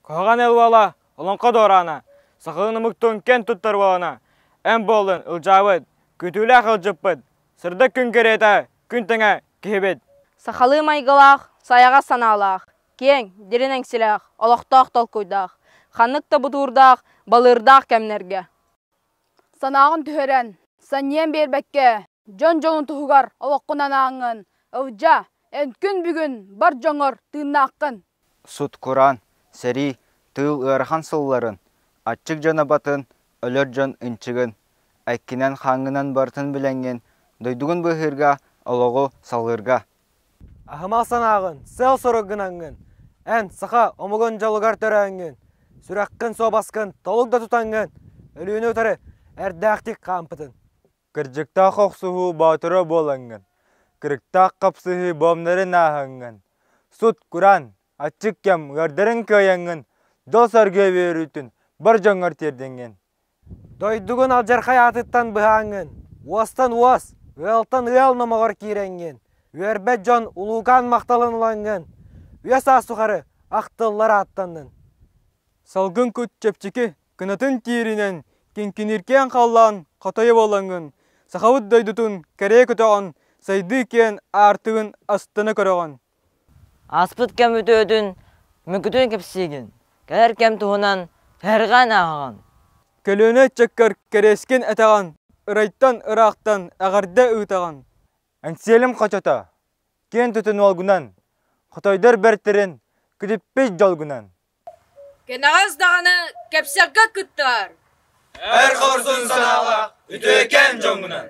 Куһаҕан эл уола, олоҥхо дуораана, сахалыы омуктуун киэн туттар уолана, эн буоллун ылдьаабыт, күүтүүлээх ыалдьыппыт, сырдык күн кэриэтэ, күн тэҥэ киһибит. Сахалыы майгылаах, сайаҕас санаалаах, киэҥ, дириҥ эҥсилээх, олохтоох толкуйдаах, ханнык да бутуурдаах, балыырдаах кэмнэргэ. Санааҕын түһэрэн, санньыйан биэрбэккэ, дьон дьолун туһугар олоххун анааҥҥын, Ылдьаа, эн күн бүгүн бар дьоҥҥор тыыннааххын. Сут-кураан, сэрии, тыыл ыарахан сылларын, аччык дьон абатын, өлөр дьон ынчыгын, эккинэн-хааҥҥынан барытын билэҥҥин, дойдугун быыһыырга, олоҕу салгыырга. Аһымал санааҕын, сыал-сорук гынаҥҥын, эн саха омугун дьолугар төрөөҥҥүн, сүрэххин суобаскын толук да тутаҥҥын, өлүүнү утары эрдээхтик хаампытын. Кырдьыктаах охсуһуу боотура буолаҥҥын, кырыктаах хапсыһыы буомнарын ааһаҥҥын, сут-кураан, аччык кэм ыардарын кыайаҥҥын, дьол-саргы үөрүүтүн бар дьоҥҥор тиэрдэҥҥин. Дойдугун алдьархай аатыттан быһааҥҥын, уостан уос, ыалтан ыал номоҕор киирэҥҥин, үөрбэт дьон улуукаан махталын ылаҥҥын, үйэ саас тухары ахтыллар ааттаннын. Салгын кут чэпчэки, кынатын тииринэн, киҥкинииркээн халлаан хотойо буолаҥҥын, сахабыт дойдутун кэриэ көтөҕөн, сайдыы киэн аартыгын астына көрөҕүн. Ааспыт кэм үтүөтүн, мөкүтүн кэпсиигин, кэлэр кэм туһунан сэһэргээн ааҕаҕын. Көлүөнэ ыччаккар кэриэскин этэҕин, ырайтан ыраахтан эҕэрдэ ыытаҕын. Эҥсиэлим хочото, киэн тутун уолгунан, хотойдор бэртэрин күтүппүт дьолгунан. Кэнэҕэс даҕаны кэпсэлгэ кыттаар. Эр хорсун санаалаах үтүөкэн дьоҥҥунан.